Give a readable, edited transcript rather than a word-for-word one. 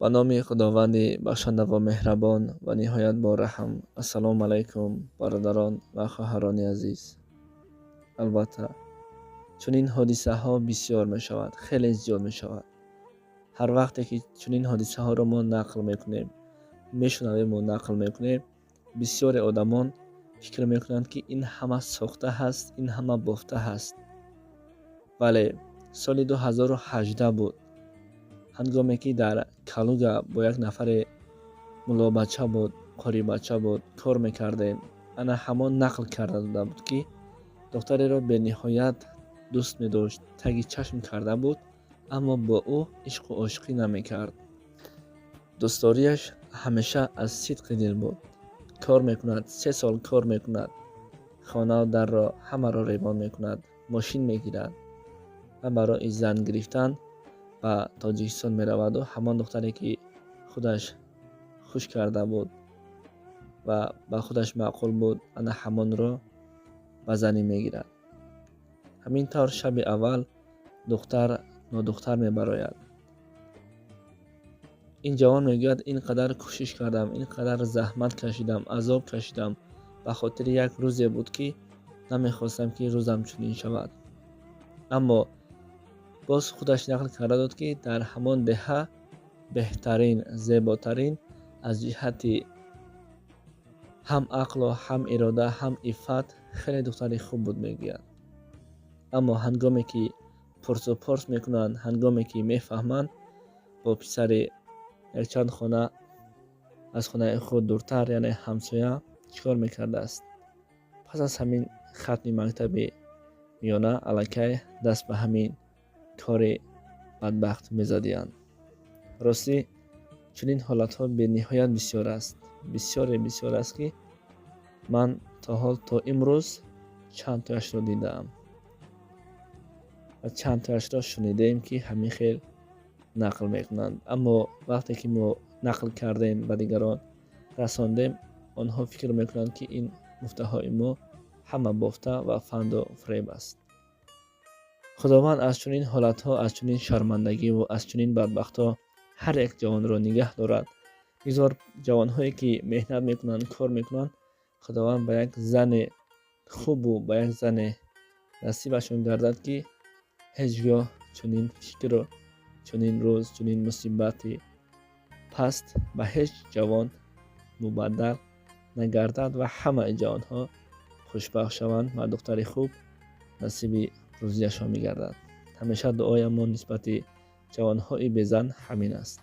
Ба номи Худованди бахшандаву меҳрабон ва ниҳоят бораҳм. Ассалому алайкум, бародарон ва хоҳарони азиз. Албатта, чунин ҳодисаҳо бисёр мешавад, хеле зиёд мешавад. Ҳар вақте ки чунин ҳодисаҳоро мо нақл мекунем, мешунавему нақл мекунем, бисёре одамон фикр мекунанд, ки ин ҳама сохта ҳаст, ин ҳама бофта ҳаст. Вале соли 2018 буд, ҳангоме ки дар Калуга бо як нафаре, муллобача буд, қорибача буд, кор мекардем. Ана ҳамон нақл карда дода буд, ки духтареро бениҳоят дӯст медошт, таги чашм карда буд, аммо бо ӯ ишқу ошиқӣ намекард. Дӯстдориаш ҳамеша аз сидқи дил буд. Кор мекунад, 3 сол кор мекунад, хонау дарро ҳамаро ревон мекунад, мошин мегирад ва барои зан гирифтан ба Тоҷикистон мераваду ҳамон духтаре, ки худаш хуш карда буд ва ба худаш маъқул буд, ана ҳамонро ба занӣ мегирад. Ҳамин тавр шаби аввал духтар нодухтар мебарояд. Ин ҷавон мегӯяд: «Ин қадар кӯшиш кардам, ин қадар заҳмат кашидам, азоб кашидам, ба хотири як рӯзе буд, ки намехостам, ки рӯзам чунин шавад». Аммо боз худаш нақл карда дод, ки дар ҳамон деҳа беҳтарин, зеботарин, аз ҷиҳати ҳам ақлу, ҳам ирода, ҳам иффат хеле духтари хуб буд, мегӯяд. Аммо ҳангоме ки пурсу порс мекунанд, ҳангоме ки мефаҳманд, бо писари якчанд хона аз хонаи худ дуртар, яъне ҳамсоя, чӣ кор мекардааст. Пас аз ҳамин хатми мактаби миёна аллакай даст ба ҳамин кори бадбахт мезадиянд. Ростӣ, чунин ҳолатҳо бениҳоят бисёр аст, бисёре бисёр аст, ки ман то ҳол, то имрӯз чанд тояшро дидаам ва чанд тояшро шунидаем, ки ҳамин хел нақл мекунанд. Аммо вақте ки мо нақл кардем, ба дигарон расондем, онҳо фикр мекунанд, ки ин гуфтаҳои мо ҳама бофта ва фанду фиреб аст. Худованд аз чунин ҳолатҳо, аз чунин шармандагиву аз чунин бадбахтҳо ҳар як ҷавонро нигаҳ дорад. Бигзор ҷавонҳое, ки меҳнат мекунанд, кор мекунанд, Худованд ба як зане хубу ба як зане насибашон гардад, ки ҳеҷ гоҳ чунин фикру чунин рӯз, чунин мусибати паст ба ҳеҷ ҷавон мубаддал нагардад ва ҳамаи ҷавонҳо хушбахт шаванд ва духтари хуб насиби рӯзияшон мегардад. Ҳамеша дуоям мо нисбати ҷавонҳои безан ҳамин аст.